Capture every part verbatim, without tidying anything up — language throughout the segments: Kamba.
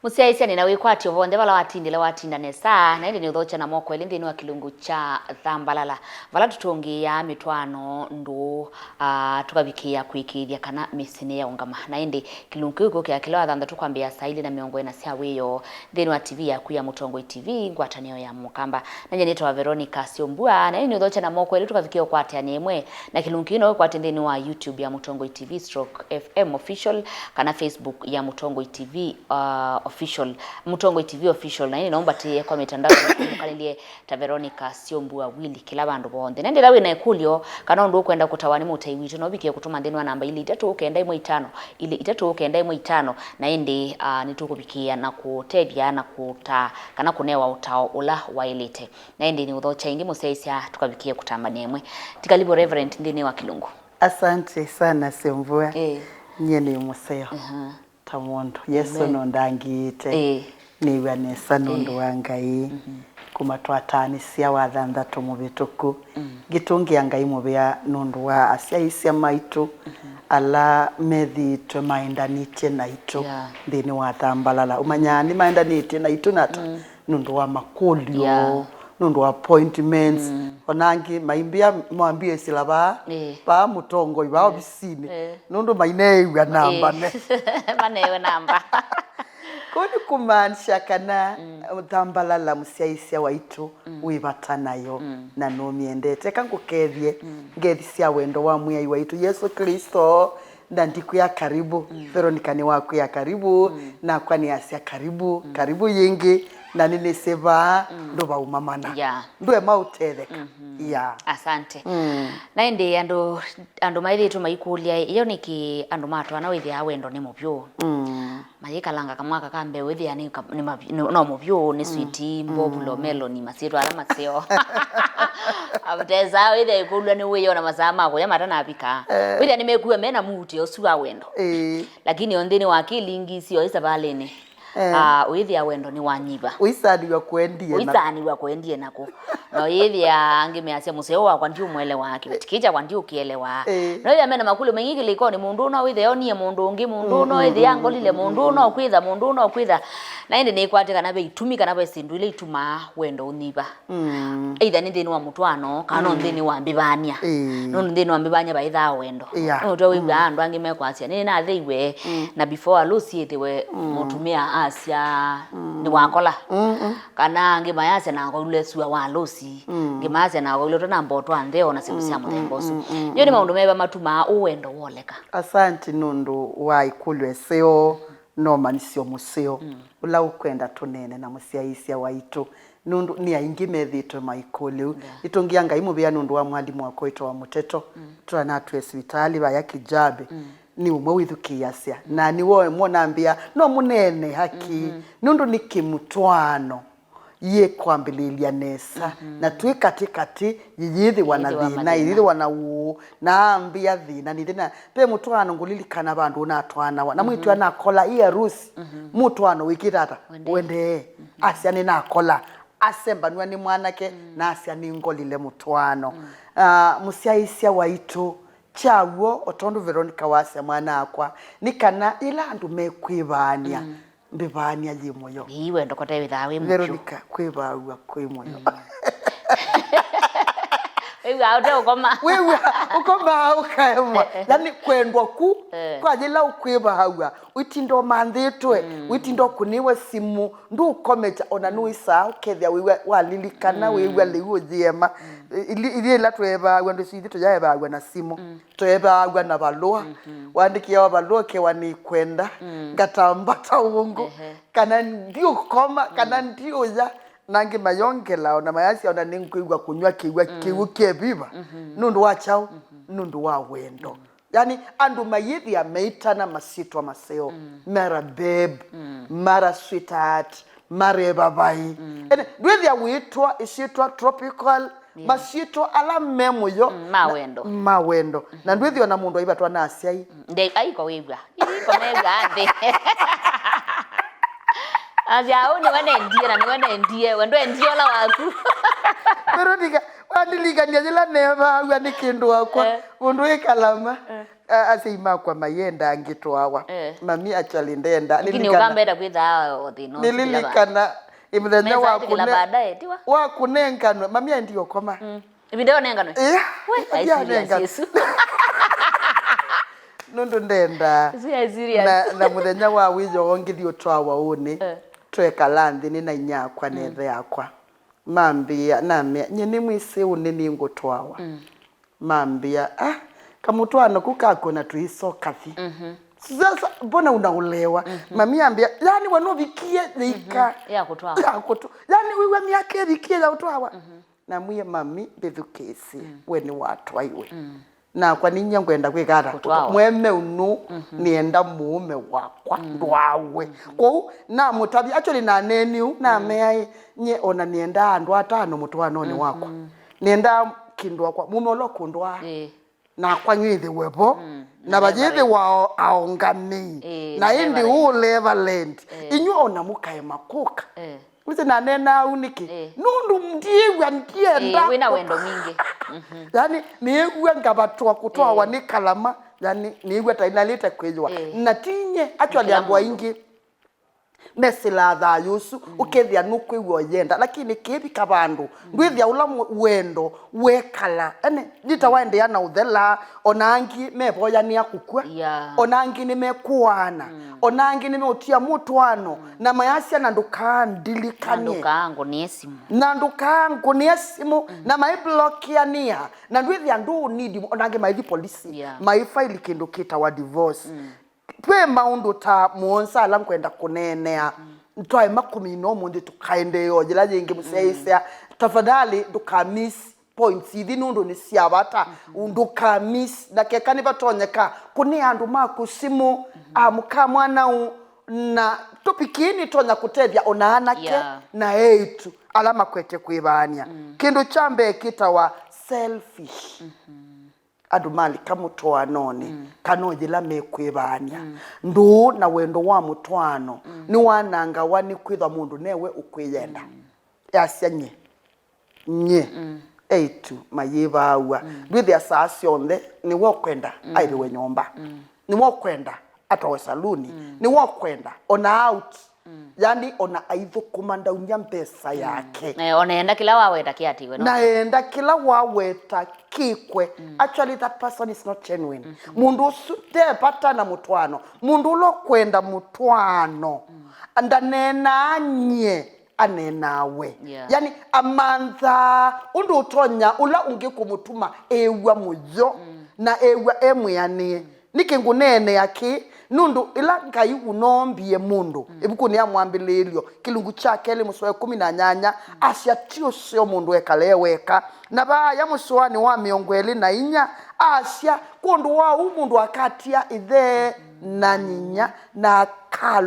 Mũsyaĩĩsya nĩ na wĩkwatyo vonthe vala watindĩle watinda nesa, na ĩndĩ nĩ ũthokya na moko elĩ nthĩnĩ wa kĩlungu kya Thambalala, vala tũtũngĩĩaa mĩtwaano ndũũ, ah, tũkavikĩĩa kũĩkĩĩthya kana mĩsyĩ nĩyaũngama. Na ĩndĩ kĩlungu kĩu kĩũkĩa kĩla wa thanthatũ kwambĩĩa saa ilĩ na mĩongo ĩna sya wĩoo nthĩnĩ wa T V yaku ya Mũtongoi T V, ngwatanĩo ya Mũkamba. Nanye nĩtawa Veronica Syombua, na ĩndĩ nĩ ũthokya na moko elĩ tũkavikĩĩa ũkwatĩanĩa ĩmwe na kĩlungu kĩu no ũkwate nthĩnĩ wa YouTube ya Mũtongoi T V stroke F M Official, kana Facebook ya Mũtongoi T V, uh, Official, Mũtongoi T V Official, na ĩndĩ no ũmbatĩĩe kwa mĩtandao nĩkũmũkanĩlye ta Veronica Syombua Willy kĩla vandũ vonthe. Na ĩndĩ ĩla wĩ na ĩkũlyo kana ũndũ ũkwenda kũtawa nĩ mũtei witũ, no ũvikĩe kũtũma nthĩnĩ wa namba ilĩ itatũ kenda ĩmwe itano, ilĩ itatũ kenda ĩmwe itano, na ĩndĩ, uh, nĩtũkũvikĩĩa na kũtethya na kũtaa kana kũnewa ũtao ũla waĩlĩte. Na ĩndĩ nĩ ũthokya ĩngĩ mũsyaĩĩsya tũkavikĩe kũtambanĩa ĩmwe. Ti karibu Reverend nthĩnĩ wa kĩlungu. Asante sana Sembua. Eh. Nyie nĩ mũseo. Aha. Ta mũndũ. Yesu Amen. Nũndangĩĩte. Eh. Nĩw'a nesa nũndũ Eh. wa Ngai. Mhm. Kuma twataanĩsya wa thanthatũ mũvĩtũku. Mm. Ngĩtũngĩa Ngai mũvea nũndũ wa asyaĩĩsya maitũ. Mhm. Ala methĩĩtwe maendanĩtye naitũ Yeah. nthĩnĩ wa Thambalala. Ũmanyaa nĩmaendanĩtye naitũ nata? Mm. Nũndũ wa makũlyo, Yeah. nũndũ wa appointments. Mm. Ona angĩ maimbĩa mambie sila vaa, Eh. vaa mũtongoi, vaa Eh. ovisinĩ. Eh. Nũndũ maineew'a namba Eh. ne. Manewe namba. Kũu nĩ kũmaanisha kana Mm. Thambalala mũsyaĩĩsya waitũ Mm. wĩ vata nayo Mm. na nũmyendete. Eka ngũkethye Mm. ngethi sya wendo wa Mwĩai waitũ Yesũ Klĩsto, na ndikwĩa karibu. Mm. Veronica nĩwakwĩa karibu, Mm. nakwa nĩasya karibu, Mm. karibu yĩngĩ, na nĩnĩsĩ vaa Mm. ndũvaumamana. Yeah. Ndwema ũtetheka. Mhm. Yeah. Asante. Mm. Na ĩndĩ andũ, andũ maĩthĩĩtwe maikũlya, ĩyo nĩkĩ andũ matwaana wĩthĩaa wendo nĩ mũvyũ? Mm. Mayĩkalanga kamwaka ka mbee wĩthĩa nĩ ka-, nĩ mavi-, nĩ, no mũvyũ, nĩ switi, mbovulo, meloni, masyĩtwa ala maseo. Atesaa wĩthĩa ĩkũlw'a nĩ wĩoo na masaa ma kũya matanavika. Eh. Wĩthĩa nĩmekuwa mena muutĩ ũsu wa wendo. Eh. Lakini o nthĩnĩ wa kĩlingi sio ĩ savalĩnĩ. Eh. Ah, wĩthĩa wendo nĩ wanyiva. Ũisanĩw'a kũendie na Ũisanĩw'a kũendie nakũ. Na ũyĩthĩa angĩ measya mũseo wakwa ndiũmũelewa, kĩveti kĩĩ kyakwa ndiũkĩelewa. Ĩĩ. Na ũyĩthĩa mena makũlyo maingĩ kĩlĩkonĩ, mũndũ ũno wĩthĩa onie mũndũ ũngĩ, mũndũ ũno ĩthĩa ngolile mũndũ ũno kwĩtha, mũndũ ũno kwĩtha. Na ĩndĩ nĩkwatĩ kana ve itumi kana ve syĩndũ ila itumaa wendo ũnyiva. Mm. Either nĩ nthĩnĩ wa mũtwaano, kana no nthĩnĩ wa mbĩvany'a. Ĩĩ. Nũndũ nthĩnĩ wa mbĩvany'a vaĩthaa wendo. Yeah. Nũndũ wĩw'aa andũ angĩ mekwasya, nĩnatheiwe, na before alũsi ĩthĩwe mũtumĩa asya, nĩwakola. Mm-mm. Kana angĩ mayasya na ngolile sua wa lũsi, angĩ mayasya na ngolile twana mboto ntheo na syĩndũ sya mũthemba ũsu. Yo nĩ maũndũ meva matumaa ũwendo woleka? Asanti nũndũ wa ĩkũlyo ĩseo, no manisyo mũseo ũla ũkwenda tũneene na mũsyaĩĩsya waitũ, nũndũ nĩ aingĩ methĩĩtwe maikũlyo. Yeah. Nĩtũngĩa Ngai mũvea nũndũ wa mwalimũ wakwa wĩtawa Mũteto, twanatwĩe sivitalĩ vaya Kijabe. Nĩ ũmwe wĩthukĩĩasya, na nĩwe ũmwe ũnambĩa, no mũneene haki, nũndũ nĩ kĩmũtwaano yĩkwambĩlĩĩlya nesa, na twĩ katĩ katĩ yĩyĩthĩwa na thĩna, yĩyĩthĩwa na ũũ, na ambĩa thĩna nĩthĩ na ve mũtwaano ngũlilikana vandũ ũnatwaanawa, na mwĩĩtu anakola ĩ arusi, mũtwaano wĩkĩte ata? Wendee. Asya nĩnakola, asembanw'a nĩ mwanake, na asya nĩngolile mũtwaano. Ah, mũsyaĩĩsya waitũ, kyaw'o, o tondũ Veronica wasya mwana-akwa, nĩ kana ĩla andũ mekwĩvaany'a, mbĩvaany'a yĩ mũyo. Ĩĩ, wendo kote wĩthaa wĩ mũvyũ. Veronica, kwĩvaaw'a kwĩ mũyo. Wĩw'aa ũte ũkoma. Wĩw'a ũkomaa ũkaemwa. Yani kwendwa ku, kwa yĩla ũkwĩvaaw'a, ũitinda ũmanthĩtwe, ũitinda ũkũnĩwe simũ, ndũkomekya, ona nũĩsaa ũkethĩa wĩw'a walilikana, wĩw'a lĩu ũyĩema. Ili-, ili ĩla tweevaaw'a, andũ aitũ tũyaevaaw'a na simũ, tweevaaw'a na valũa. Waandĩkĩawa valũa ũkewa nĩkwenda, ngatamba ta ũngũ, kana ndiũkoma, kana ndiũya. Na angĩ mayongela, ona mayasya, ona nĩngwĩw'a kũnyw'a kĩw'a kĩu kĩeviva. Nũndũ wa kyaũ? Nũndũ wa wendo. Yani, andũ mayĩthĩa meitana masyĩtwa maseo, mara babe, mara sweetheart, mara evavai. Ene, ndwĩthĩa wĩtwa ĩsyĩtwa tropical, masyĩtwa ala me mũyo ma wendo. Ma wendo. Na ndwĩthĩa ona mũndũ aivatwa na asyai. Nde, aiko wĩw'a. Iko mew'a nthĩ. Asya, "Ũũ nĩwe nendie, na nĩwe nendie, we ndwendie ũla waku." Veronica, Andilikania yĩla nevaaw'a nĩ kĩndũ wakwa, eh, ũndũ wĩ Kalama. Eh. A-, asyai makwa mayenda ngĩtwawa. Eh. Mami actually ndenda. Lakini nĩlikana- ũkambeta kwĩthaa o thĩna ũsu kĩla va- Nĩlilikana ĩ mũthenya wa kũne- baadaye, tiwa? Wa kũnenganwa. Mami aendie ũkoma. Mm. Ĩvinda yonenganwe? Eh, we, ai, serious, Yesu. Nũndũ ndenda. Serious, serious. Na, na mũthenya wa wĩoo ngĩthi ũtwawa ũnĩ. Eh. Twekala nthĩ nĩ na inyakwa na ĩthe yakwa. Mambĩa, namea, nye nĩmwĩsĩ ũnĩ nĩngũtwawa. Mm. Mambĩa, ah, kamũtwaano kũ kakwona tũisoka thi. Mhm. Sasa, mbona unaolewa? Mhm. Mami ambĩa, yani we nũvikie yĩika. Mhm. Ya kũtwawa. Ya kũtwa-, yani wĩw'a myaka ĩvikie ya ũtwawa. Mhm. Namwĩe, mami, mbĩthukĩĩsye, mm, we nĩwatwaiwe. Mm. Nakwa ninyie ngwenda kwĩka ata? Kũtwawa. Mweme ũnũ, mhm, nĩenda mũũme wakwa, mm, ndwawe. Mhm. Kwoou namũtavya, actually, naneeni ũu, mm, namea, ĩ, nyie ona nĩendaa andũ atano mũtwaanonĩ, mhm, wakwa. Nĩendaa kĩndũ wakwa, mũũme ũla ũkũndwaa. Ĩĩ. Nakwa nyie ĩthĩwe vo, mm, na vayĩthĩwa ao-, aonganĩi. Ĩĩ, na ĩndĩ ũ Reverend. Reverend. Ĩĩ. Inyw'ĩ ona mũkaema kũka. Ĩĩ. Wĩsĩ naneenaa ũu nĩkĩ? Ĩĩ. Nũndũ ndiĩw'a ndienda. Ĩĩ, wĩna wendo mwingĩ. Mhm. Yani, nĩĩw'a ngavatwa kũtwawa, ĩĩ, nĩ Kalama. Yani, nĩĩw'a ta inalĩte kwĩyũa. Ĩĩ. Na tinye, actually, andũ aingĩ mesĩlaa thayũ ũsu, mm, ũkethĩa nũkwĩw'a ũyenda. Lakini kĩvika vandũ, mm, ndwĩthĩa ũla mwe-, wendo wekala. Yani, ndita waendeea na ũthela, ona angĩ mevoyanĩa kũkw'a. Yeah. Ona angĩ nĩmekũaana. Mm. Ona angĩ nĩmeũtia mũtwaano. Mm. Na mayasya, na ndũkandilikanie. Na ndũkaangũnĩe simũ. Na ndũkaangũnĩe simũ. Mm. Na maiblokianĩa. Na ndwĩthĩa ndũũnidi, ona angĩ maithi polisi. Yeah. Maifaili kĩndũ kĩtawa divorce. Mm. Kwĩ maũndũ ta mũonza ala ngwenda kũneenea. Mm. Twaema kũmina ũmũnthĩ tũkaendeea o yĩla yĩngĩ mũsyaĩĩsya. Mm. Tafadhali ndũkamiss points ithi nũndũ nĩ sya vata. Mhm. Ndũkamiss, na keka nĩvatonyeka, kũnĩa andũ maku simũ, mhm, amũka mwanau, na topic ĩĩ nĩtonya kũtethya ona anake, yeah, na eĩtu ala makwete kwĩvaany'a. Mm. Kĩndũ kya mbee kĩtawa selfish. Mhm. Andũ malika mũtwaanonĩ, mm, kana o yĩla mekwĩvaany'a. Mm. Ndũũ na wendo wa mũtwaano, mm, nĩwanangawa nĩ kwĩthwa mũndũ newe ũkwĩyenda. Mm. Yasya nye. Nye. Mm. Eĩtu mayĩvaaw'a. Mm. Ndwĩthĩa saa syonthe nĩwe ũkwenda, mm, aĩvĩwe nyũmba. Mm. Nĩwe ũkwenda atwawe saluni. Mm. Nĩwe ũkwenda ona out. Mm. Yani, ona aithũkũma ndaumya mbesa, mm, yake. Eh, ona enda kĩla waweta kĩatĩwe, no? Na enda kĩla waweta kĩkwe. Mm. Actually, that person is not genuine. Mm-hmm. Mũndũ ũsu nde vata na mũtwaano. Mũndũ ũla ũkwenda mũtwaano, mm, ndaneenaa nyie, aneenaa we. Yeah. Yani, amanthaa ũndũ ũtonya ũla ũngĩ kũmũtuma ew'a mũyo, mm, na ew'a e mwĩanĩe. Mm. Nĩkĩ ngũneenea kĩĩ? Nũndũ ĩla Ngai ũnoombie mũndũ, mm, ĩvukunĩ ya Mwambĩlĩĩlyo, kĩlungu kya kelĩ, mũsoa ĩkũmi na nyanya, mm, asya, ti ũseo mũndũ ekale e weka. Na vaaya mũsoanĩ wa mĩongo ĩlĩ na inya, asya, kwondũ wa ũu mũndũ akatia ĩthe, mm, na nyinya, na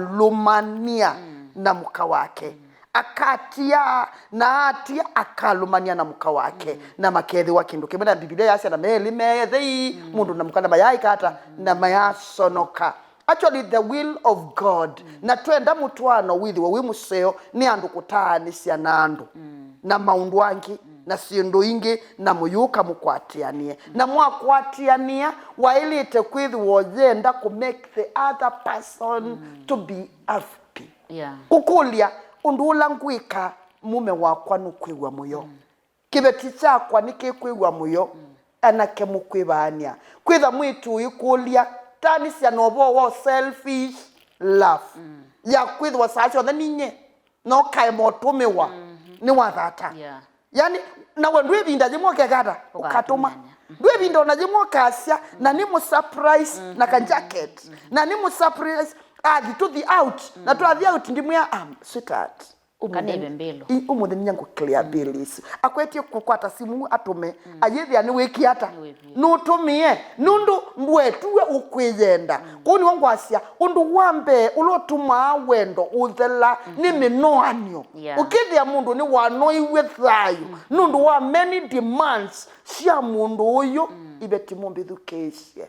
akalũmania, mm, na mũka wake. Mm. Akatia, na atia, akalũmania na mũka wake, mm, na makethĩwa kĩndũ kĩmwe. Na Mbivilia yasya, na meelĩ meethei, mm, mũndũ na mũka, na mayaaĩka ata, na mayasonoka. Actually, the will of God. Mm. Na twenda mũtwaano wĩthĩwe wĩ mũseo nĩ andũ kũtaanĩsya na andũ, mm, na maũndũ angĩ, mm, na syĩndũ ingĩ, na mũyũka mũkwatĩanĩe. Mm. Na mwakwatĩanĩa, waĩlĩte kwĩthĩwa ũyenda kũ make the other person, mm, to be happy. Yeah. Kũkũlya, ũndũ ũla ngwĩka, mũme wakwa nũkwĩw'a mũyo? Mm. Kĩveti kyakwa nĩkĩkwĩw'a mũyo? Mm. Anake mũkwĩvaany'a. Kwĩtha mwĩĩtu ũikũlya, tanĩsya na ũvoo wa selfish love. Mm. Ya kwĩthĩwa saa syonthe ninye, na ũkaema ũtũmĩwa, mhm, nĩ wathata. Yeah. Yani, nawe ndwĩ ĩvinda yĩmwe ũkeka ata? Ũkatũma. Ũkatũmania. Mhm. Ndwĩ ĩvinda ona yĩmwe ũkasya, na nĩ mũsurprise, mhm, na ka jacket. Mhm. Na nĩ mũsurprise, athi tũthi out. Na, mhm, twathi out ndimwĩa, um, sweetheart, ũmũthĩ, kanĩve mbilu, i-, ũmũthĩ ninya ngũ clear, mm, bill isu. Akwetie kũkwata simu atũme, mm, ayĩthĩa nĩwĩkie ata? Nĩwĩkie. Nũtũmĩe, nũndũ ndwetue ũkwĩyenda. Mm. Kwoou nĩw'o ngwasya, ũndũ wa mbee ũla ũtumaa wendo ũthela nĩ, mhm, mĩnoanĩo. Yeah. Ũkĩthĩa mũndũ nĩwanoiw'e thayũ, mm, nũndũ wa many demands sya mũndũ ũyũ, mm, iveti mũmbĩthukĩĩsye.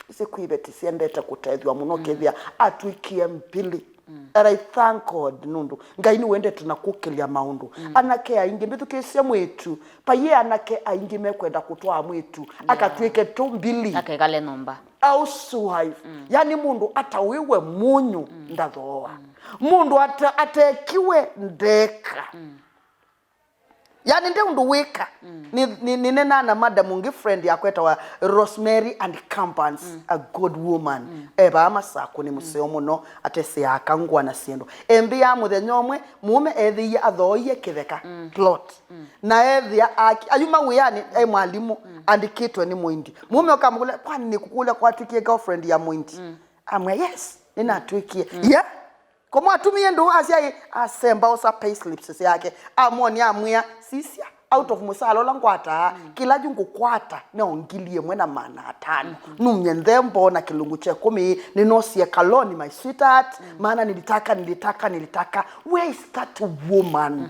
Ici kwĩ iveti syendete kũtethw'a mũno, mm, ũkĩthĩa atw'ĩkie mbili. And I thank God nũndũ Ngai nĩwendete na kũkĩlya maũndũ. Anake aingĩ, mbĩthukĩĩsye mwĩĩtu, vaiĩ anake aingĩ mekwenda kũtwaa mwĩĩtu akatw'ĩke tũmbili. Akekale nyũmba. Housewife. Yani mũndũ atawĩwe mũnyũ ndathooa. Mũndũ ata-, atekiwe ndeka. Yani nde ũndũ wĩka. Nĩ, nĩ, nĩnenaa na madam ũngĩ friend yakwa etawa Rosemary and Campans, a good woman. Evaa Masakũ, nĩ mũseo mũno, ateseaa kangũa na syĩndũ. Embĩaa mũthenya ũmwe, mũũme ethĩie athooie kĩtheka, plot. Na ethĩa aki-, ayuma wĩanĩ, e mwalimũ, andĩkĩtwe nĩ mũindi. Mũũme ũkamũkũlya, "Kwani nĩkũkũlya kwatw'ĩkie girlfriend ya mũindi?" Amwĩa, "Yes, nĩnatw'ĩkie." Yeah? Komwa atumie ndũũ asya ĩ, asemba osa payslips syake. Amwonia amwĩa, "Sisya, out of mũsala ũla ngwataa, kĩla yu ngũkwata no ngili ĩmwe na maana atano. Numye nthembo na kĩlungu kya ĩkũmi, nĩnosie kaloni, my sweetheart, maana nilitaka, nilitaka, nilitaka." Where is that woman?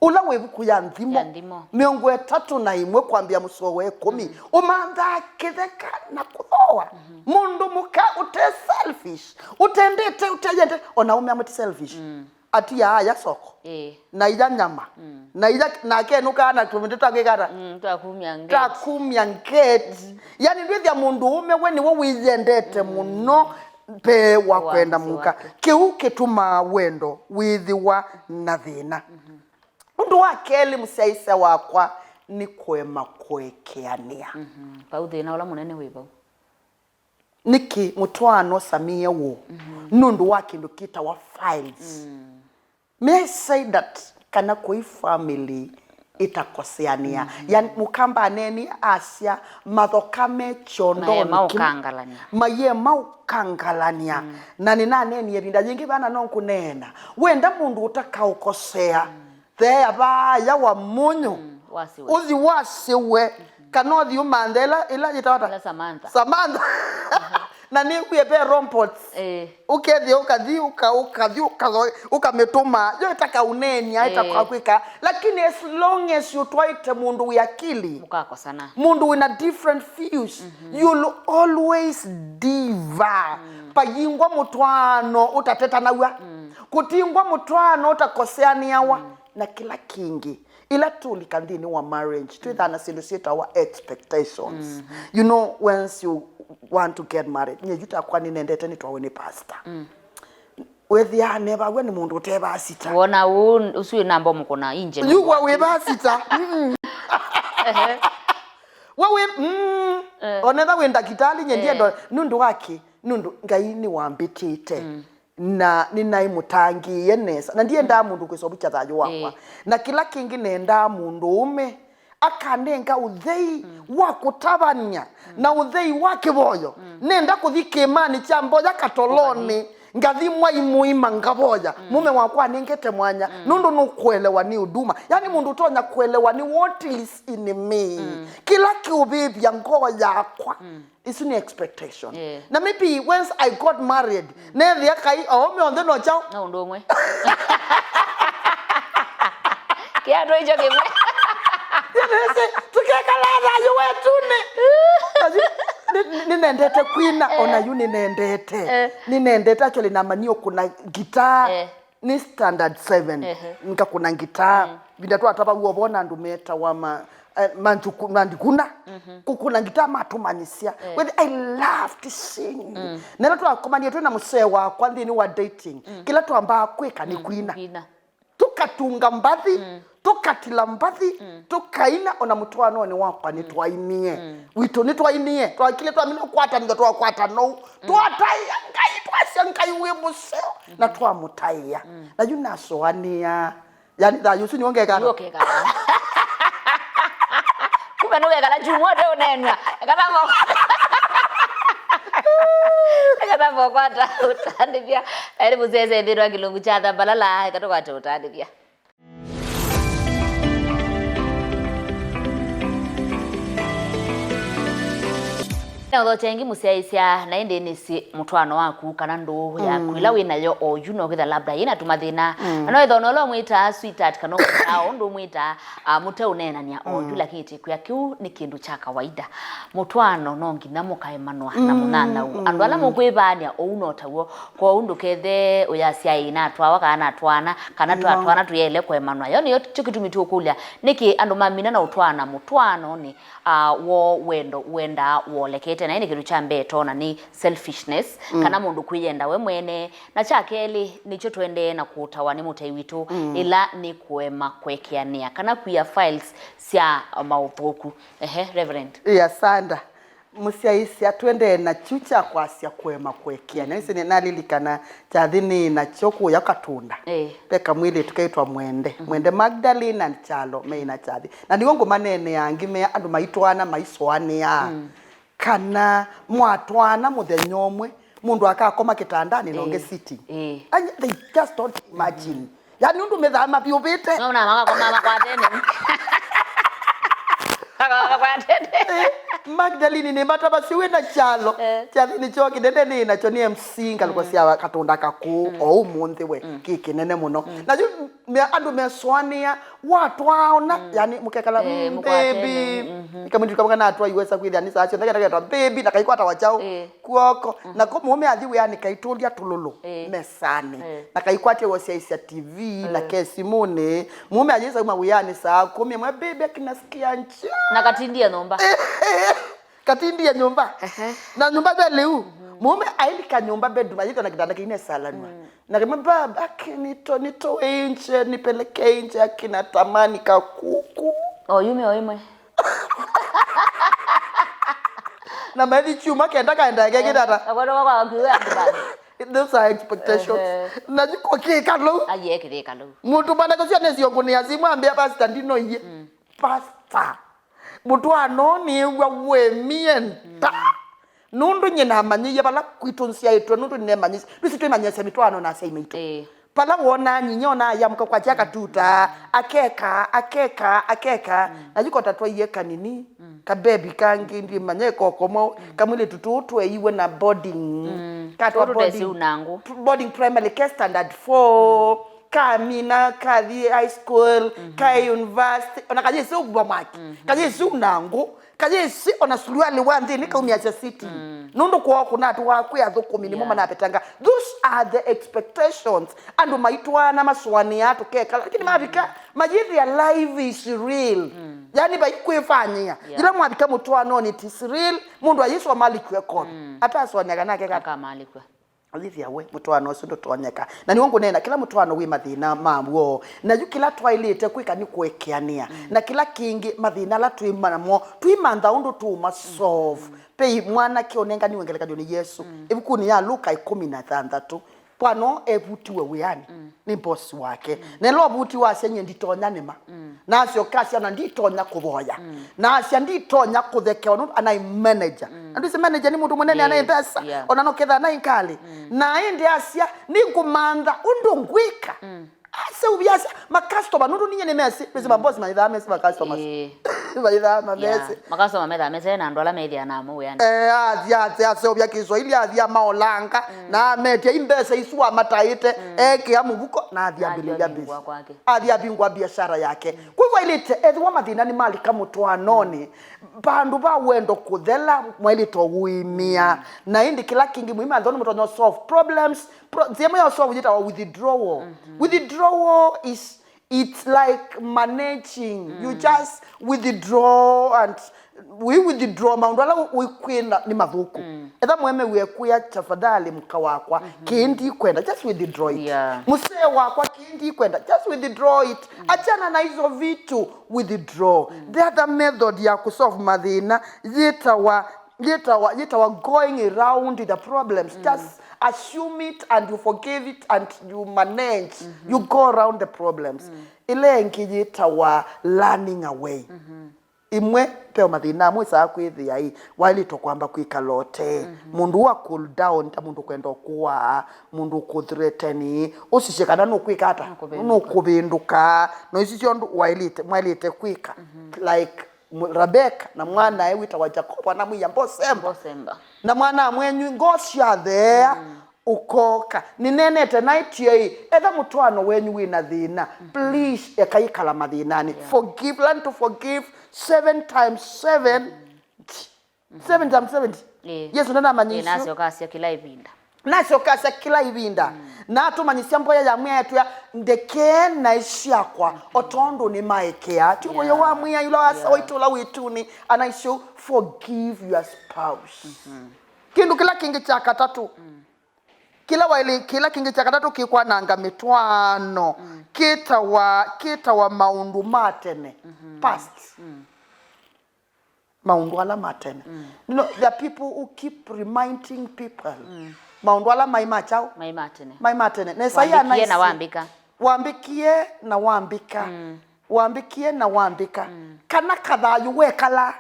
Ũla wĩ ĩvuku ya nthimo, ya nthimo, mĩongo ĩtatũ na ĩmwe kwambĩa mũsoa wa ĩkũmi, ũmanthaa kĩtheka na kũthooa. Mũndũ mũka ũte selfish, ũtendete, ũteyende, ona ũme amwe ti selfish. Atiaa aya soko. Ĩĩ. Na iya nyama. Na iya, nake nũkaa na tũmĩtĩ twa kwĩkata. Mm, twa kumya ngeti. Twa kumya ngeti. Yani ndwĩthĩa mũndũ ũme we nĩwe wĩyendete mũno mbee wa kwenda mũka. Kĩu kĩtumaa wendo wĩthĩwa na thĩna. Ũndũ wa kelĩ, mũsyaĩĩsya wakwa, nĩ kũema kũekeanĩa. Vau thĩna ũla mũnene wĩ vau. Nĩkĩ mũtwaano ũsamĩĩe woo? Nũndũ wa kĩndũ kĩtawa files. May I say that kana kũi family ĩtakoseanĩa. Yani, mũkamba aneenie asya mathoka me kyondonĩ kĩmwe. Maye maũkangalany'a. Maye maũkangalany'a. Na nĩnaneenie ĩvinda yĩngĩ vana no ngũneena. Wenda mũndũ ũtakaũkosea, theea vaaya wa mũnyũ. Wasiwe. Ũthi wasiwe. Kana ũthi ũmanthe ĩla, ĩla yĩtawa ata? Ĩla Samantha. Samantha. Na nĩw'ie ve robots. Eh. Ũkethĩa ũkathi, ũka-, ũkathi, ũka-, ũkamĩtũma. Yo ĩtakaũneenia, ĩtakakwĩka. Lakini as long as ũtwaĩte mũndũ wĩ akili, mũkakosana. Mũndũ wĩna different views, you'll always diva. Payingwa mũtwaano ũtatetanaw'a. Kũtingwa mũtwaano ũtakoseanĩawa. Na kĩla kĩngĩ, ĩla tũlika nthĩnĩ wa marriage, twĩthaa na syĩndũ syĩtawa expectations. You know, once you want to get married, nye yu takwa nĩnendete nĩtwawe nĩ pastor. Wĩthĩaa nevaw'a nĩ mũndũ ũte vasita. Wona ũũ, ũsu wĩ namba ũmũkũna inje. Yu wa wĩ vasita. Mm-mm. Ehe. We wĩ, mm, eh, onetha wĩ ndakitali, nye ndiendo, eh, nũndũ wa kĩ? Nũndũ Ngai nĩwambĩtĩte. Mm. Na nĩnaĩ mũtangĩĩe nesa. Na ndiendaa mũndũ kwĩsa ũvikya thayũ wakwa. Ĩĩ. Na kĩla kĩngĩ nendaa mũndũũme akanenga ũthei, mm, wa kũtavany'a, mm, na ũthei wa kĩvoyo. Mm. Nenda kũthi kĩĩmanĩ kya mboya katolonĩ, ũkathi, ngathi mwai mũima ngavoya. Mm. Mũme wakwa anengete mwanya, mm, nũndũ nũkũelewa nĩ ũduma. Yani mũndũ ũtonya kũelewa nĩ what is in me. Mm. Kĩla kĩũvĩvya ngoo yakwa. Mm. Isu nĩ expectation. Yeah. Na maybe once I got married, mm, nethĩa kai aũme onthe no kyaũ? No ũndũ ũmwe. Kĩatũ icho kĩmwe. Nĩnĩsĩ, tũkekala thayũ wetunĩ. Na yu, nĩ, nĩ, nĩnendete kwina, eh, ona yu nĩnendete. Eh. Nĩnendete, actually, namanyie ũkũna ngitaa. Eh. Nĩ standard seven, ehe, ngakũna ngitaa. Mm. Vinda twatava w'o vona andũ metawa ma, eh, manjuku-, mandikuna. Mhm. Kũkũna ngitaa matũmanyĩsya. Eh. Well, I love to sing. Mm. Na ĩla twakomanie twĩ na mũsee wakwa nthĩnĩ wa dating, mm, kĩla twambaa kwĩka nĩ, mm, kwina. Kwina. Tũkatunga mbathi, mm, tũkatila mbathi, mm, tũkaina, ona mũtwaanonĩ wakwa, mm, nĩtwainie. Mm. Witũ nĩtwainie, twakile twamina kũkwatanĩthya, twakwatana ũu. Mm. Twataĩa Ngai, twasya Ngai wĩ mũseo, na, mm-hmm, twamũtaĩa. Mm. Na yu nasũanĩa. Yani, thayũ ũsu nĩw'o ngekana. Nĩw'o ũkekana. Kumbe nũkekala kyumwa ũte ũneenwa. Ekana mo. Ekana mo kwata ũtandĩthya. Eri mũsese nthĩnĩ wa kĩlungu kya Thambalala, eka tũkwate ũtandĩthya. Ũthokya ĩngĩ mũsyaĩĩsya, na ĩndĩ nĩsĩ mũtwaano waku kana ndũũ yaku ĩla wĩ nayo oyu no kwĩtha labda yĩna tũmathĩna. Na no ĩthona ũla ũmwĩtaa sweetheart kana ũmwĩtaa o ũndũ ũmwĩtaa, ah, mũteũneenany'a oyu, lakini tĩkwĩa kĩu nĩ kĩndũ kya kawaida. Mũtwaano no nginya mũkaemanwa na mũnyanyaũ. Andũ ala mũkwĩvaany'a ũu no taw'o. Kwoou ndũkethe ũyasya ĩĩ natwawa kana natwaana, kana twatwaana tũyaĩle kũemanwa. Yo nĩyo kyo kĩtumi tũkũlya, nĩkĩ andũ mamina na ũtwaana mũtwaanonĩ, ah, woo wendo wendaa woolekeete? Na ĩndĩ kĩndũ kya mbee tona nĩ selfishness, kana mũndũ kwĩyenda we mwene, na kya kelĩ nĩkyo tũendee na kũtawa nĩ mũtei witũ, ĩla nĩ kũema kũekeanĩa kana kwia files sya maũthũku. Ehe, Reverend. Ĩ, asanda. Mũsyaĩĩsya, tũendee na kyu kya kwasya kũema kũekeanĩa. Nĩsĩ nĩ-, nalilikana kyathĩ nĩ nakyo kũya Katunda. Ĩĩ. Ve kamwĩlĩtu kaitwa Mwende. Mwende Magdalene and Kyalo meĩ na kyathĩ. Na nĩw'o ngũmaneenea angĩ me andũ maitwaana maisũanĩaa. Kana mwatwaana mũthenya ũmwe, mũndũ akakoma kĩtandanĩ na ũngĩ sitting. Ĩĩ. And they just don't imagine. Yani ũndũ methaa mavyũvĩte. No, na makakoma makwatene. Makakoma makwatene. Magdalene nĩ matavasya wĩ na kyalo. Eh. Kyathĩnĩ kyoo kĩnene nĩ nakyo nĩ M C ngalĩko sya Katunda Kakũũ o ũmũnthĩ we. Kĩ kĩnene mũno. Na yu me, andũ mesũanĩa, watwaona, yani mũkekala, eh, "Mm, mũkwatene, baby." Kamwĩtu kamwe kana atwaiwe sa kwĩthĩa nĩ saa syonthe kenda ketwa baby, na kaikwata wa kyaũ? Eh. Kw'oko. Na ko mũũme athi wĩanĩ kaitũlya tũlũlũ mesanĩ. Eh. Na kaikwatya wosyaisya T V na ke simũnĩ. Mũũme ayĩsa uma wĩanĩ saa kũmi, amwe, "Baby, akinasikia njaa." Na katindie nyũmba. Katindie nyũmba. Ehe. Na nyũmba ve lĩu. Mũũme ailika nyũmba bedroom, ayĩthwa na kĩtanda kĩinesalanwa. Na kĩmwe, "Baba, akinito, nitoe nje, nipeleke nje, akinatamani kakuku." O yume o imwe. Na maithi kyuma kenda kaendae kekĩtata. Akwenda kwa kwa kiwe andũ bana. Those are expectations. Ehe. Na nyuko kĩkalũ. Aye kĩkalũ. Mũndũ bana kũsya nĩ siongo nĩ azimu ambia pastor ndinoie. Pastor. Mũtwaano nĩw'a wemie nda. Nũndũ nyie namanyĩie vala kwitũ nzyaĩtwe, nũndũ nĩnemanyĩisye. Ndwĩsĩ twĩmanyĩasya mĩtwaano na asyai maitũ. Ĩĩ. Vala wonaa nyinya ona ayamũka kwakya katuta, akeka, akeka, akeka. Na yu kota twaie kanini, kabebi kangĩ, ndimanya ĩkoko mwaũ, kamwĩlĩtu tũũ tweiwe na boarding. Katwa boarding. Tũtesi unangu. Boarding primary, ke standard four. Kamina, kathi high school, kaĩ university, ona kayĩsĩ ũkuvwa mwaki, kayĩsĩ unangu, kayĩsĩ ona suluali wa nthĩnĩ kaumiasya city. Nũndũ kwoo kũnatũaa kwĩ athũkũmi nĩmo manavetanga. Those are the expectations. Andũ maitwaana masũanĩaa tũkekala, lakini mavika mayĩthĩa life is real. Yani vai kwĩfanyĩa. Yĩla mwavika mũtwaanonĩ, it is real. Mũndũ ayĩsoma alikw'e kovi. Atasũanĩa kana akeka. Akamalĩkw'a. Ayĩthĩa we, mũtwaano ũsu ndũtonyeka. Na nĩw'o ngũneena, kĩla mũtwaano wĩ mathĩna maw'o. Na yu kĩla twaĩlĩte kwĩka nĩ kũekeanĩa. Na kĩla kĩngĩ, mathĩna ala twĩ namo, twĩmantha ũndũ tũũma solve. Ve mwanake ũnenganiwe ngelekany'o nĩ Yesũ. Ĩvukunĩ ya Luka ĩkũmi na thanthatũ, vano evutiwe wĩanĩ nĩ boss wake. Na ĩla ũvuti wasya, "Nyie nditonya nĩma." Na asyoka asya, "Na nditonya kũvoya." Na asya, "Nditonya kũthekewa nũndũ, and I manager." Na ndwĩsĩ manager nĩ mũndũ mũnene, anaĩ mbesa, ona no ketha anaĩ ngalĩ. Na ĩndĩ asya, "Nĩngũmantha ũndũ ngwĩka." Aseũvya asya, "Makastoma, nũndũ ninyie nĩmesĩ." Ndwĩsĩ mabosi maithaa mesĩ makastoma. Ĩĩ. Maithaa mamesĩ. Yeah. Makastoma methaa mesĩ na andũ ala methĩa namo wĩanĩ. Eh, athi, athi, aseũvya Kiswahili, athi amaolanga, na ametia i mbesa isu amataĩte, ekĩa mũvuko, na athi ambĩlĩlya business. Athi avingũa biashara yake. Kwa hivyo, ailĩte, ethĩwa mathĩna nĩmalika mũtwaanonĩ, vandũ va wendo kũthela, mwaĩlĩte ũimia. Na ĩndĩ kĩla kĩngĩ mũimantha nĩ mũtonya solve problems. Pro-, nzĩa ĩmwe ya solve yĩtawa withdrawal. Withdrawal is, it's like managing. You just withdraw and we withdraw maũndũ ala wĩkwĩna nĩ mathũku. Etha mũemeu ekwĩa, "Tafadhali, mũka wakwa, kĩĩ ndikwenda," just withdraw it. Yeah. "Mũsee wakwa, kĩĩ ndikwenda," just withdraw it. Achana na hizo vitu, withdraw. The other method ya kũsolve mathĩna yĩtawa, yĩtawa, yĩtawa going around the problems. Just assume it and you forgive it and you manage. You go around the problems. Ĩla ĩngĩ yĩtawa running away. Imwe, ve mathĩna amwe saa kwĩthĩa ĩ, waĩlĩtwe kwamba kwĩkala ũtee. Mũndũ wa cool down, ta mũndũ kwenda ũkũaa, mũndũ ũkũthreaten, ũsisye kana nũkwĩka ata? Nũkũvĩndũka. Nũkũvĩndũka. Na isu syo ũndũ waĩlĩte, mwaĩlĩte kwĩka. Like, Rebeka na mwanae wĩtawa Yakobo, anamwĩa, "Mbosemba." Mbosemba. Na mwana mwenyu ngoo syatheea, ũkooka. Nĩneenete naĩ tiei, etha mũtwaano wenyu wĩ na thĩna, please, ekai kala mathĩnanĩ. Yeah. Forgive, learn to forgive seven times seven. Seven times seventy. Ĩĩ. Yesu ndanamanyĩisyo. Ĩĩ, nasyoka asya kĩla ĩvinda. Nasyoka asya kĩla ĩvinda. Na atũmanyĩsya mboya ya Mwĩai, atwĩa, "Ndekee naĩ syakwa, o tondũ nĩmaekea." Ti ũvũyũ wa Mwĩai ũla wa sawa itũ ũla wĩ ĩtunĩ, anaisye, "Forgive your spouse." Kĩndũ kĩla kĩngĩ kya katatũ, kĩla waĩlĩ, kĩla kĩngĩ kya katatũ kĩkwananga mĩtwaano, kĩtawa, kĩtawa maũndũ ma tene, past. Maũndũ ala ma tene. You know, there are people who keep reminding people maũndũ ala maĩ ma kyaũ? Maĩ ma tene. Maĩ ma tene. Na Isaiah wambĩkie na anaisi- wambĩka. Wambĩkie na wambĩka. Wambĩkie na wambĩka. Kana kathayũ wekala.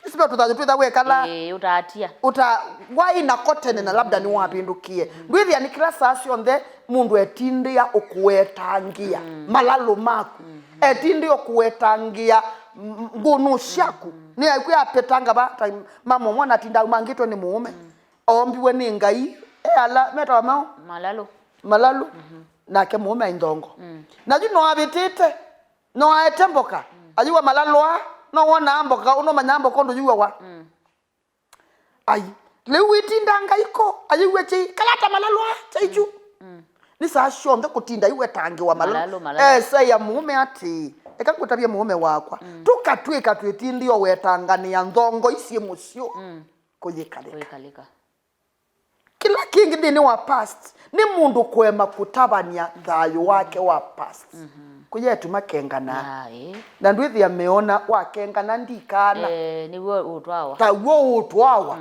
Isi ve tũthayũ twĩtha wekala. Ĩĩ, ũtaatia. Ũta, waĩ nako tene na labda nĩwavĩndũkie. Ndwĩthĩa nĩ kĩla saa syonthe mũndũ etindĩa ũkũwetangĩa malalũ maku. Etindĩa ũkũwetangĩa, m-, ngũnũ syaku. Nĩ aikwĩa apetanga va, ta mama ũmwe natinda aumangĩtwe nĩ mũũme. Oombiwe nĩ Ngai, e ala metawa mao? Malalũ. Malalũ. Nake mũũme aĩ nthongo. Na yu no avĩtĩte, no aete mboka, ayĩw'a malalũ aa, no wonaa mboka, ũnũmanyaa mboka ũndũ yĩw'awa. Ai, lĩu wĩtindanga iko, ayĩw'a kyei, kalata malalũ aa, kyei kyu. Nĩ saa syonthe kũtinda iwetangĩwa malalũ. Malalũ, malalũ. Esaya mũũme atĩĩ, eka ngũtavye mũũme wakwa, tũkatw'ĩka twĩtindĩo wetanganĩa nthongo isyĩ mũsyĩ kũyĩkalĩka. Kũyĩkalĩka. Kĩla kĩngĩ nthĩnĩ wa past nĩ mũndũ kũema kũtavany'a thayũ wake wa past. Kũyetuma kengana. Ya, ĩĩ. Na ndwĩthĩa meona wakengana ndikana. Eh, nĩw'o ũtwawa. Taw'o ũtwawa.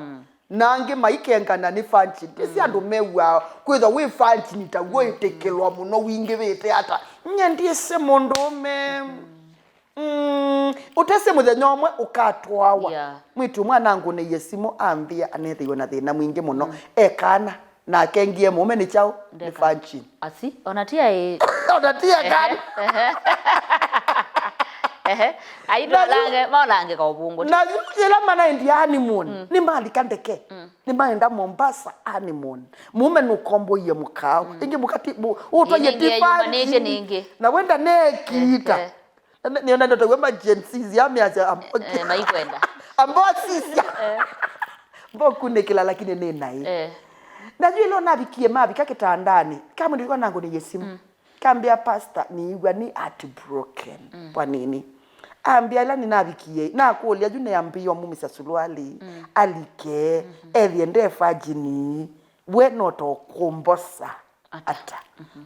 Na angĩ maikengana nĩ virgin. Ndĩsĩ andũ mew'aa kwĩthwa wĩ virgin taw'o ĩtĩkĩlwa mũno wingĩvĩte ata. Nye ndĩsĩ mũndũũme. Mm, ũtesĩ mũthenya ũmwe ũkatwawa. Yeah. Mwĩĩtu ũmwe anangũnĩie simũ ambĩa anethĩiwe na thĩna mwingĩ mũno. E kana, na akengie mũũme nĩ kyaũ? Nĩ virgin. Asi, ona ti aĩ. Ona ti e kana. Ehe. Ehe. Ai, malange, malange kaũvũngũ. Na yu yĩla manaendie honeymoon, nĩmalika ndeke. Nĩmaenda Mombasa honeymoon. Mũũme nũkomboie mũkaawa. Ĩngĩ mũkati, ũtwaie ti virgin. Na wenda nekiita. Nĩona ndoto wema Gen Z ya measya amboki. Eh, maikwenda. Ambao sisya. Mbokunĩkĩla lakini nĩ naĩ. Eh. Na yu ĩla navikie mavika kĩtandanĩ, kamwĩndĩkwa nangũnĩie simũ. Kambĩa, "Pastor, nĩĩw'a nĩ heartbroken." Kwa nini? Ambĩa, "Ĩla nĩnavikie, nakũlya yu nĩambĩĩe ũmumĩsya suluali, alike, ethĩe nde virgin, we no ta ũkũmbosa." Ata? Ata?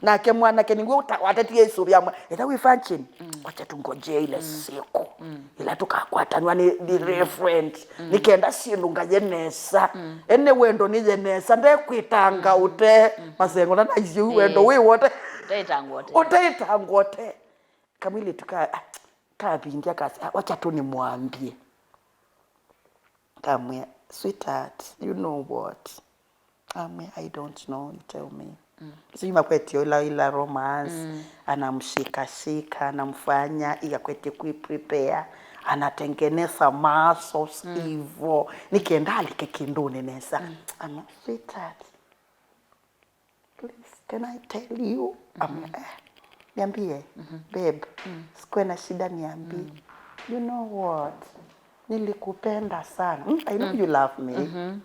Nake mwanake nĩw'o ũta-, watetie ĩsũvĩ amwe. Ĩla wĩ virgin, wacha tungojee ile siku. Ĩla tũkakwatanwa nĩ, nĩ reverend. Nĩ kenda syĩndũ ngaye nesa. Ene wendo nĩye nesa. Ndekwĩtanga ũte. Masengo na naisye wendo wĩ wote. Ũtaĩtangwa ũte. Ũtaĩtangwa ũte. Kamwĩlĩtu ka, ah, kavindya kasi, ah, wacha tu nimwambie. Kamwĩa, "Sweetheart, you know what?" Amwĩa, "I don't know, you tell me." Mm. So yu makwetio ila, ila romance, mm, anamshikashika, anamfanya, ikakwetio kui prepare, anatengeneza muscles, mm, hivo. Nĩkenda alike kĩndũnĩ nesa. Mm. Ama, "Sweetheart, please, can I tell you?" Amwĩa, mm-hmm, "Eh, niambie, mm-hmm, babe, mm, sikuwe na shida, niambie." Mm. "You know what? Nilikupenda sana. Mm, I know, mm, you love me." Mm-hmm.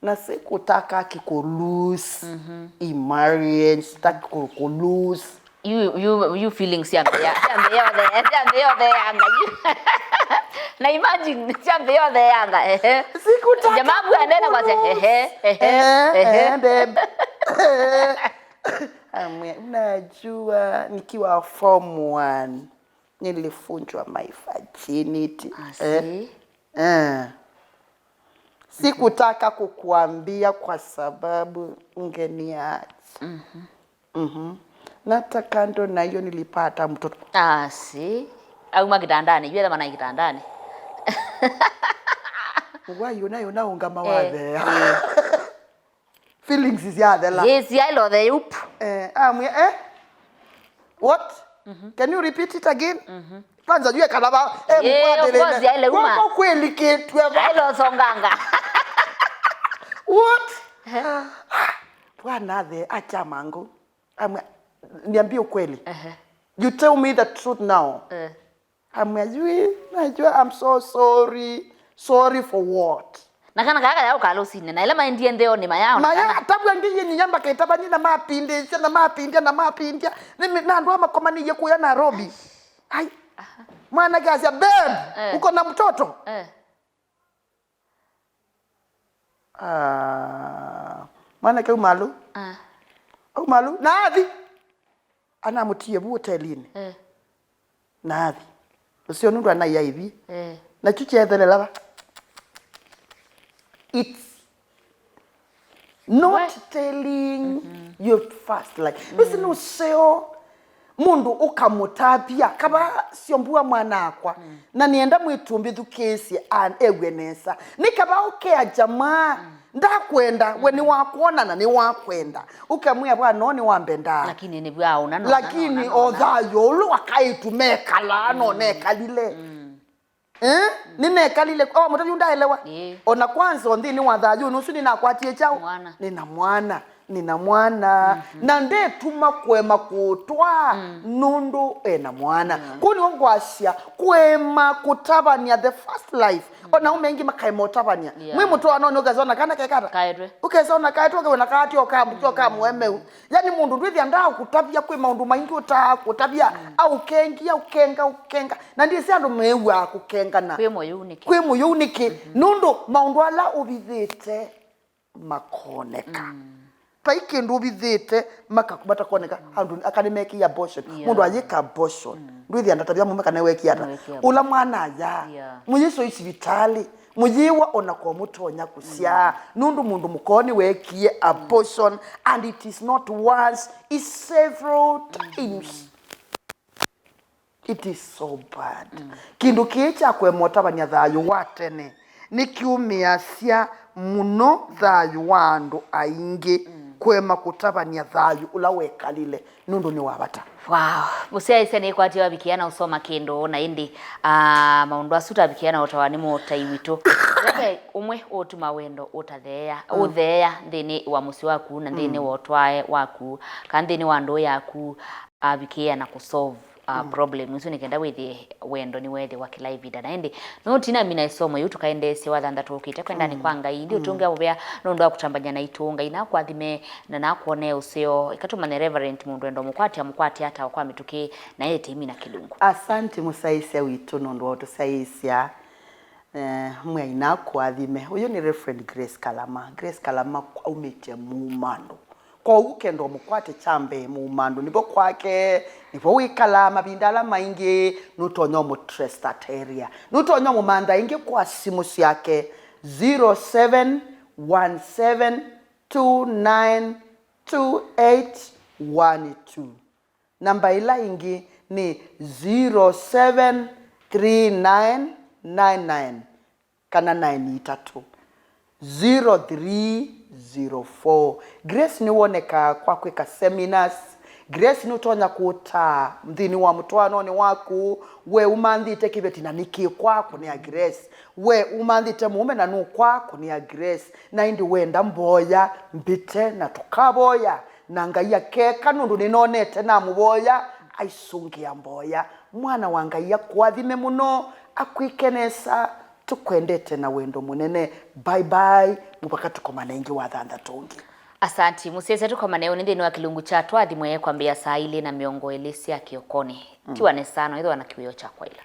"Na sikutaka kiku lose, mm-hmm, hii marriage, sitaki ku, ku lose." You, you, you feelings syambĩa, syambĩa ũthee, syambĩa ũtheeanga yu. Na imagine, syambĩa ũtheeanga, ehe. "Sikutaka jamaa ku, anena ku kwa lose, ehe, ehe, eh, ehe, eh, babe." Amwĩa, "Unajua, nikiwa form one, nilifunjwa my virginity." I see. Eh. Eh. "Sikutaka kukuambia kwa sababu ungeniacha." Mhm. Mhm. "Na hata kando na hiyo nilipata mtoto." Asi. Auma kĩtandanĩ, yu etha manaĩ kĩtandanĩ. Ũwai ũna, ũna ũngama, eh, wathea. Eh. Feelings syathela. Yes, I love the youp. Eh, amwĩa, eh? What? Mhm. Can you repeat it again? Mhm. Kwanza yue kana ba, eh, Eh, of course, yaile uma. Kwako kwĩlikĩtw'e ba. Ailosonganga. What? Bwana the acha mangu. Amwe, niambie ukweli. Ehe. You tell me the truth now. Eh. Amwe, yui, najua, I'm so sorry. Sorry for what? Na kana kaya kaya ukala usine na ila maendie ntheo ni mayao. Maya atabu angiye ni nyamba kaitaba ni na mapindisha na mapindia na mapindia. Nimi na andũ amakomaniye kuya Nairobi. Ai. Mwana kasia, babe, Eh. Uko na mtoto? Eh. Ah, mwana ke umalu. Ah. Umalu. Nathi. Anamũtie vu ũtelinĩ. Eh. Nathi. Ũseo nũndũ anaia ivi. Eh. Na kyu kyethelela va. It's not telling your first life. Nĩsĩ nĩ ũseo mũndũ ũkamũtavya kava syombua mwana akwa. Na nĩenda mwĩtu mbĩthukĩĩsye an ew'e nesa. Nĩ kava ũkea jamaa. Ndakwenda, we nĩwakwona na nĩwakwenda. Ũkamwĩa bwana, no nĩwambendaa. Lakini nĩvyo aona no. Lakini o thayũ ũlũ akaĩtu mekalaa no nekalile. Eh? Nĩnekalile, o mũtavyu ndaelewa. Ĩĩ. Ona kwanza nthĩnĩ wa thayũ ũsu nĩnakwatie kyaũ? Mwana. Nĩna mwana. Nĩna mwana. Na ndetuma kũema kũtwaa nũndũ ena mwana. Kũu nĩw'o ngwasya kũema kũtavany'a the first life. Ona aume aingĩ makaema ũtavany'a. Yeah. Mwĩ mũtwaanonĩ ũkesa ona kana kekata. Kaetwe. Ũkesa ona kaetwe ũkewona kaatio kamũkio kamũemeu. Yani mũndũ ndwĩthĩa ndaakũtavya, kwĩ maũndũ maingĩ ũtaakũtavya. Aũkengia, ũkenga, ũkenga. Na ndĩsĩ andũ mew'aa kũkengana. Kwĩ mũyũ nĩkĩ? Kwĩ mũyũ nĩkĩ? Nũndũ maũndũ ala ũvithĩte makoneka. Vai kĩndũ ũvithĩte maka- matakoneka. Andũ aka nĩmekĩie abortion. Yeah. Mũndũ ayĩka abortion. Ndwĩthĩa ndatavya mũme kana wekie ata. Nĩwekie Ũla mwana ayaa. Yeah. Mũyĩswa sivitalĩ. Mũyĩwa ona kwa mũtonya kũsyaa. Nũndũ mũndũ mũkoo nĩwekie abortion, and it is not once, it's several times. It is so bad. Kĩndũ kĩĩ kya kũema ũtavany'a thayũ wa tene nĩkyumĩasya mũno thayũ wa andũ aingĩ. Kũema kũtavany'a thayũ ũla wekalile nũndũ nĩ wa vata. Wow. Mũsyaĩĩsya nĩkwatĩe wavikĩa na ũsoma kĩndũ na ĩndĩ, ah, maũndũ asu tavikĩa na ũtawa nĩ mũtai witũ. Ve ũmwe ũtuma wendo ũtatheea, ũtheea nthĩnĩ wa mũsyĩ waku na nthĩnĩ wa ũtwae waku, kana nthĩnĩ wa ndũũ yaku, avikĩa na kũsolve, ah, problem isu nĩ kenda wĩthĩe wendo nĩweethĩwa kĩla ĩvinda. Na ĩndĩ no tinamina ĩsomo yĩu tũkaendeesye wathanthatũ ũkĩte kwendani kwa Ngai. Ĩndĩ ũtũngĩa mũvea nũndũ wa kũtambany'a naitũ. Ngai nakũathime na nakwonee ũseo. Ĩka tũmanye Reverend mũndũ enda ũmũkwatya, mũkwatya ata kwa mĩtũkĩ na ĩtĩmi na kĩlungu. Asante mũsyaĩĩsya witũ nũndũ wa ũtũsyaĩĩsya. Eh, Mwĩai nakũathime. Ũyũ nĩ Reverend Grace Kalama. Grace Kalama aumĩte Muumandũ. Kwoou kenda ũmũkwate kya mbee Muumandũ nĩvo kwake, nĩvo wĩkalaa mavinda ala maingĩ, nũtonya ũmũtrestateria. Nũtonya ũmũmantha ĩngĩ kwa simũ syake, zero seven one seven two nine two eight one two. Namba ĩla ĩngĩ nĩ zero seven three nine nine nine kana nine itatũ, zero three zero four. Grace nĩwonekaa kwa kwĩka seminars. Grace nũtonya kũtaa nthĩnĩ wa mũtwaanonĩ waku. We ũmanthĩte kĩveti na nĩkĩkwaa kũnĩa Grace. We ũmanthĩte mũũme na nũkwaa kũnĩa Grace. Na ĩndĩ wenda mboya mbĩte na tũkavoya. Na Ngai akeka nũndũ nĩnonete namũvoya, aisũngĩa mboya. Mwana wa Ngai akũathime mũno, akwĩke nesa, tũkwendete na wendo mũnene. Bye bye, mũvaka tũkomane ĩngĩ wathanthatũ ũngĩ. Asanti, mũsyaĩĩsya tũkomane ũnĩ nthĩnĩ wa kĩlungu kya twathimwe kwambĩĩa saa ilĩ na mĩongo ĩlĩ sya kĩokonĩ. Tiwa nesa, no ĩthĩwa na kĩwĩo kya kwaĩla.